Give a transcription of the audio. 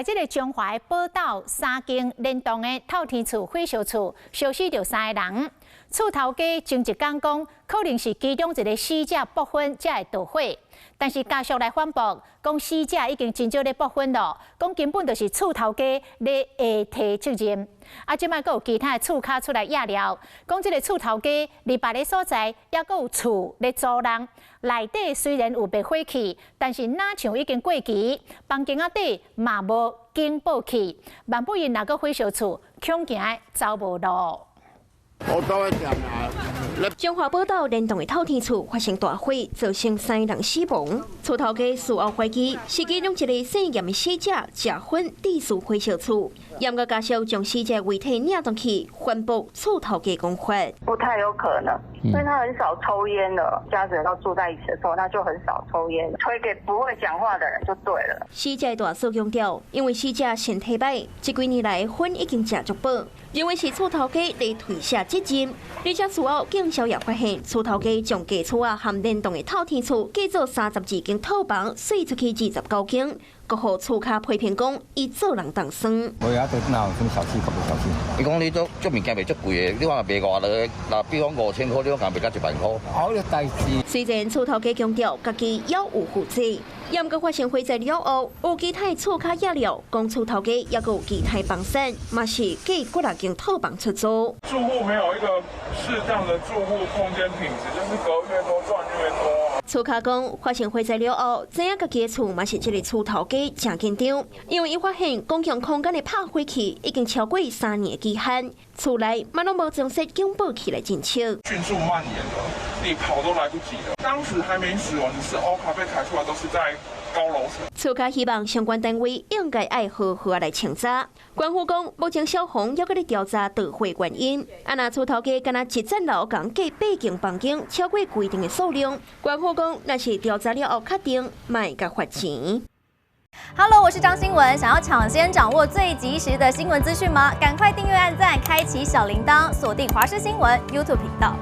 佇這个彰化寶斗三間連棟的透天厝火燒厝，燒死著三个人。厝頭家前一工講，可能是其中一个死者駁薰才會著火，但是家屬來反駁，講死者已經真少咧駁薰囉，講根本就是厝頭家咧下推責任。啊，這擺閣有其他的厝跤出來掖料，講這个厝頭家佇別个所在，猶閣有厝咧租人，內底雖然有滅火器，但是若像已經過期，房間仔底嘛無警報器，萬不𪜶若閣火燒厝，恐驚走無路。我都會點啊！彰化寶斗連棟的透天厝發生大火，造成三人死亡。厝頭家事後懷疑是其中一个姓嚴的死者食薰致使火燒厝，嚴格家屬將死者遺體領轉去，反駁厝頭家講法。不太有可能，因為他很少抽菸了。家人都住在一起的時候，他就很少抽菸。推給不會講話的人就對了。死者大嫂強調，因為死者身體䆀，這幾年來薰已經食足飽，認為是厝頭家咧推卸責任。而且事後警消也發現，厝頭家將隔厝仔和連棟的透天厝改做32間套房，稅出去29間，閣予厝跤批評講，伊做人當酸。無啊，就哪有啥物小氣，較無小氣。伊講你做做物件袂足貴的，你看賣偌落，若比如講5000塊，你講賣到1萬塊。好個代誌。雖然厝頭家強調家己猶有負責，毋過發生火災了後，有其他厝跤掖料，講厝頭家猶閣有其他房產，嘛是蓋幾若間套房出租。住戶沒有一個適當的住戶空間品質，就是隔越多賺越多。厝跤講發生火災了後，知影家己的厝嘛是這个厝頭家誠緊張，因為伊發現公共空間的拍火器已經超過3年的期限，厝內嘛攏無裝設警報器來偵測。迅速蔓延了，你跑都來不及了。當時還沒死亡，只是歐卡被抬出來，都是在高樓層。厝跤希望相關單位應該愛好好來清查。官府講，目前消防猶閣咧調查著火原因。啊，若厝頭家敢若一層樓共蓋八間房間，超過規定的數量，官府講，若是調查了後確定，嘛會共罰錢。 Hello，我是張新聞，想要搶先掌握最及時的新聞資訊嗎？趕快訂閱、按讚、開啟小鈴鐺，鎖定華視新聞 YouTube 頻道。